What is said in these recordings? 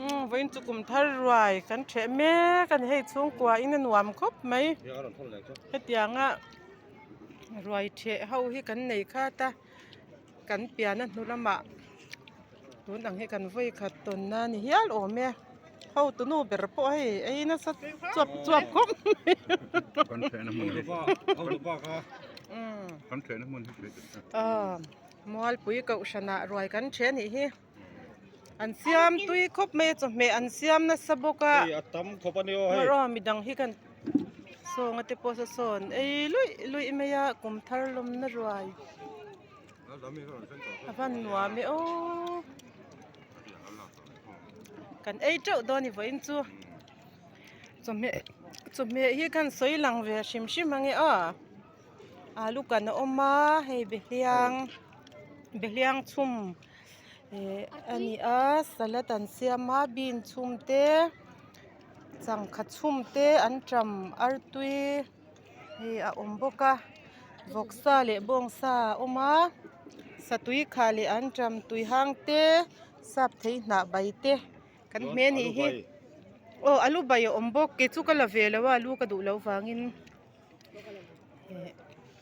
ອືມ ເວນຈຸກຸມທາລວາຍກັນເທະແມ່ກັນ ເຮັດຊຸງກວ່າອີນະນວມຄົບໄໝ. ເຮັດຫຍັງອະ ລວາຍເທະເຮົາຮີກັນໃນຄາຕາ ກັນປຽນະນຸລະມະ ຕຸນອັງເຮັດກັນເວີຍຂະຕົນນານີ້ ເຮັດໂອແມ່ ເຮົາຕຸນູເບຣະໂປະໃຫ້ໄອ້ນະສະຈວບ ຈວບຄົບ ກັນເທະນະມຸນ ເຮົາຕຸປໍ ເຮົາຕຸປໍ ອືມ ກັນເທະນະມຸນ ເອີ ມອລປຸຍເກົາຊະນະລວຍກັນເທະນີ້ ອັນຊຽມຕຸຍຄົບເມ ຈົມເມ ອັນຊຽມນະສະບົກະ ເອີ ອາຕຳເຂົ້າປານິໂອ ເອີ ເຮີ ມາລອມມິດັງຮີກັນ ໂຊງອະເຕໂປສະສອນ ເອີ ລຸຍ ລຸຍເມຍະ ກຸມທາລລົມນະລວາຍ ອາວັນນົວເມໂອ ກັນເອີເຈົ້າດອນນີ້ວະອິນຈູ ຈົມເມ ຈົມເມຮີກັນສອຍຫຼັງເວ ຊິມຊິມມາເງອາ ອາລູກັນນະອົມມາ ເຮເບເລງ ເບເລງຊຸມ ເອ ອັນນີ້ອາ ສະລະຕັນເຊຍມາ ບີນຊຸມເຕ ຈັງຂະຊຸມເຕ ອັນຕຳອາລຕຸຍ ເອ ອາອົມບົກກະ ວົກຊາເລະບົງຊາອົມມາ ສະຕຸຍຄາເລ ອັນຕຳຕຸຍຫາງເຕ ສາບເທຍໜາໃບເຕ ກັນເມນີ້ຮີ ໂອ ອາລູໃບອາອົມບົກເກ ຈຸກະລະເວລະວາ ລູກະດຸລະວາງອິນ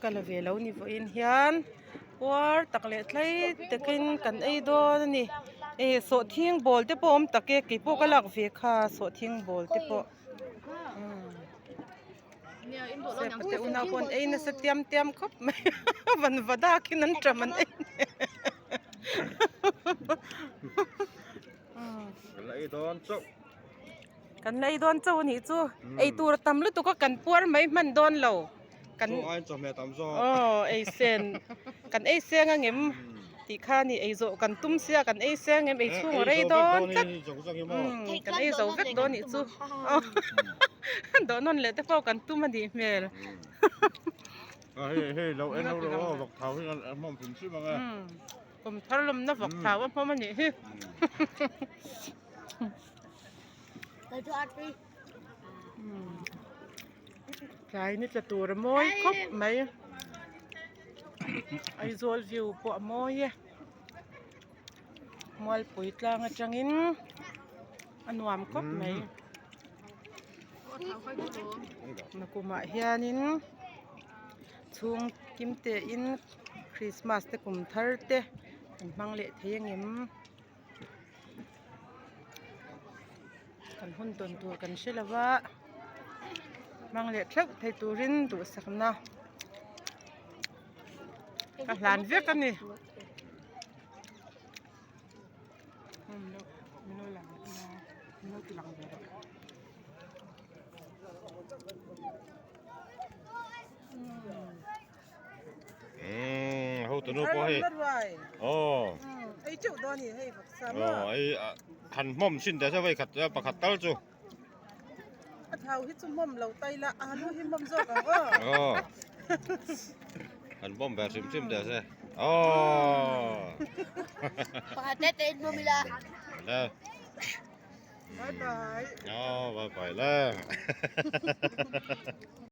ກະລະເວລາວນິວອິນຮຽນ ປອລຕັກເລໄທຕະກິນກັນໄອໂດນນີ້ ເອ ໂສທິງໂບລເຕໂປມຕະເກກິໂປກະລັກເວຄາ ໂສທິງໂບລເຕໂປ ອືມ ເຊປະເຕອຸນາຄົນໄອນະສະຕຽມຕຽມຄົບ ວັນວະດາກິນນັ້ນຕະມັນໄອ ອືມ ກະໄລດອນເຈົ້າ ກັນໄລດອນເຈົ້ານີ້ຈູ ອືມ ໄອຕູຣະຕຳລືຕຸກະກັນປວນໄໝມັນດອນເຫຼົ່າ ກັນ ໂອ້ ໄອເຈົ້າແມ່ຕຳຊອ ໂອ້ ໄອເຊນ ກັນໄອເຊງອະເຫງມ ອືມ ຕິຄານີ້ໄອໂຈະກັນຕຸ້ມເສຍ ກັນໄອເຊງເຫງມ ໄອຊຸງໄລດອນຈັກ ອືມ ກັນໄອໂຈະເວັກດອນນີ້ຈູ ອໍ ດອນນັ້ນແຫຼະແຕ່ເວົ້າກັນຕຸ້ມມັນດີແມ່ ອືມ ເຮີ ເຮີ ເຮົາເອັນເຮົາເຮົາບັກເຖົ້າເຮົາໝ້ອມສຸມຊິມາ ອືມ ກົມທະລົມນະ ອືມ ບັກເຖົ້າວ່າພໍ່ມັນນີ້ ອືມ ໄປຈອດຕິ ອືມ ກາຍນິຈະຕູຣະໂມຍ ໄປ ຄົບໄໝ ໄອໂຈລວິວປົວໂມຍ ມອລປຸຍຕາງອາຈັງອິນ ອານວມຄົບໄໝ ອືມ ມາກຸມະເຮຍນິນ ຊຸງກິມເຕອິນ ຄຣິສມາສເຕກຸມທາລເຕ ອັນມັງເລເທຍເຫງມ ກັນຮຸນຕົນຕົວກັນເຊລະວະ ມັງເລເທກໄທຕູຣິນຕຸສັກນະ ກະຫຼານເວກກັນນີ້ ອືມ ເນາະ ເມນູຫຼັງ ເມນູທີ່ຫຼັງເດີ ອືມ ອືມ ເຮົາຕົວໂນໂປເຮ ໂອ້ ອືມ ໄອເຈົ້າດອນນີ້ໃຫ້ບັກສາມ ໂອ້ ມາ ໄອ ອະ ຫັນໝ້ອມຊິນແຕ່ຊະໄວ້ຂັດ ປະຂັດຕາລຈູ ອາເຖົ້າຮິຊຸມໝ້ອມເຫຼົ່າໄຕລະ ອາລູຮິມໝ້ອມຊອກ ໂອ້ ໂອ້ ອັນປ້ອມແບບຊິມໆແດ່ແຊ ໂອ້ ປາເຕັດເຕັນບໍ່ມີລະ ແລ້ວ ບາຍບາຍ ໂອ້ ບາຍບາຍແລ້ວ